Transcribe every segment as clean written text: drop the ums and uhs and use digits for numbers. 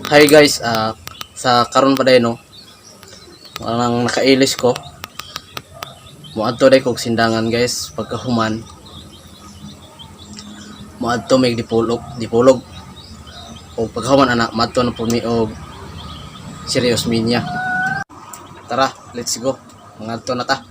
Hi guys, sa karon pa day no. Walang nakailis ko. Moadto day kog Sindangan, guys, pagkahuman. Moadto mig Dipolog, Dipolog. O pagkahuman ana, moadto na po mi og Sierra Osmeña. Tara, let's go. Mangadto na ta.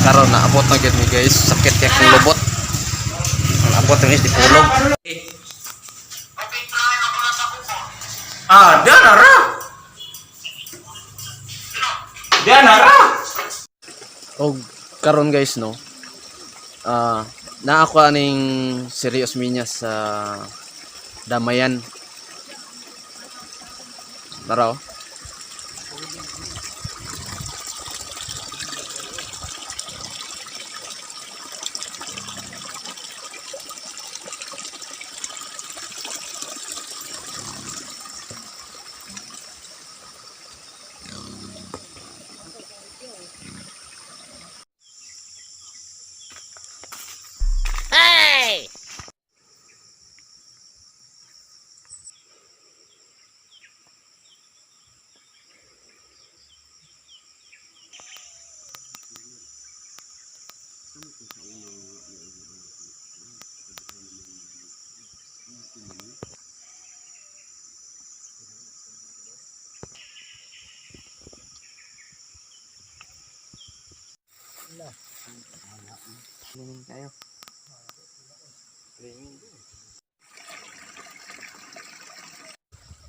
Karon naabot na gyud mi, guys. Sakit kay akong lubot. Naabot na guys Dipolog. Ah, dia nara. Dia nara. Og karon guys no. Naa ko aning Sierra Osmeña sa Damayan. Tara oh.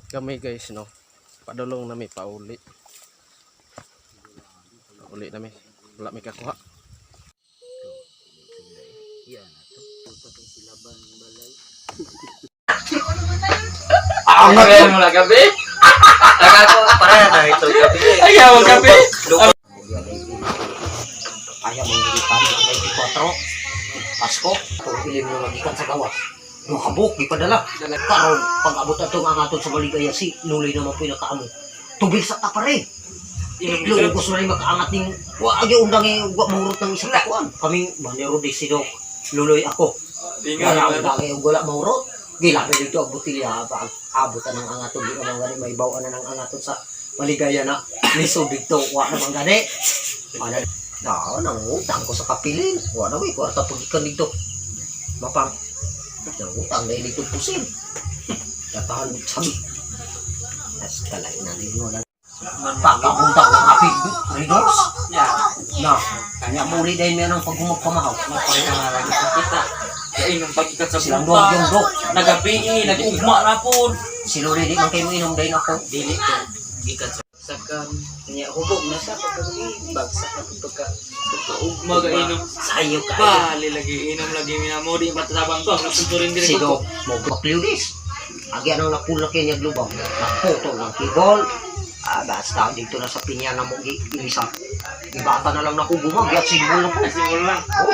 Kami guys no. Padulong nami pauli. Pauli nami. Wala mi kakuha. Angat mo na gabi. Para na ito gabi. Ayaw gabi. Kaya mong gikan ng 24. Pasko, itong ilim na magikan sa gawas. Yung kabuk, gipadala. Karon, pag abot atong ang aton sa maligaya, si Nuloy naman po nakaamo. Tubig sa tapare. Lugos na rin makaangat ning wa agi undang eh, wa mahurot ng isang takuan. Kami manero di si Dok. Luloy ako. Wala undang eh, wala mahurot. Gilabi dito ang botilya abot ang angaton di naman gani may bawa na ng angaton sa maligaya na lisod dito wa naman gani. Ana na nangutang ko sa kapilin. Wa na may kwarta pagikan dito. Mapang nangutang na dito pusin. Datahan sabi. As kalay na ninyo na. Pagkabuntang ng kapig Ridors. Na, kanya muli dahil meron ang paghumagpamahaw. Mapakita nga lagi kita. Kainom pagikat sa Silang duwag yung dok. Nagabi, nag-ugma na po. Si Luli di man kayo inom dahil ako. Dili to. Gikat sa Saka niya hubog na siya pagka bagsak na pagka pagkaugma ga inom. Sayo kayo. Bali lagi inom lagi minamo di patatabang to. Napunto rin Si diri Dok, ko. mo bakliulis. Agi anong napulak niya glubang. Naputo ng kibol. Ah, basta dito na sa pinya na mo ilisa. Ibata na lang na ko gumag. Yat simbol na ko. Ay simul lang. Oh,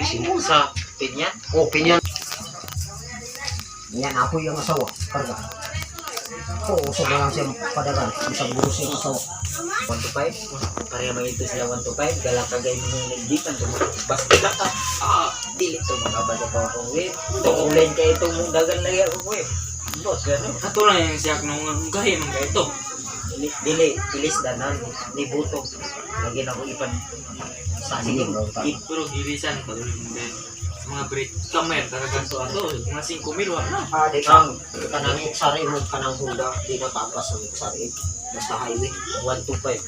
simbol. Sa pinya. Oh, pinya. Yan, apoy ang asawa. Karga. Oo, usog na lang siya padagan. Isang guro siya ang asawa. 1 to 5. Pareha man ito sila 1 to 5. Gala kagay mo nung nagdipan to basta ka. Ah, dili to makabasa pa akong web. Tuulen kay itong mong dagan lagi akong web. Boss, gano'n. Ato na yung siyak nung gahi man kay ito. Dili, dili, pilis danan ni buto. Lagi na ko ipan Sa sige, bro. Pero gilisan pa dun din. Mga break kamer talagang to ato. Mga 5 mil wa na. Ah, di kang kanang sari mo kanang Honda, di na tagas ang sari. Basta highway, 1 to 5.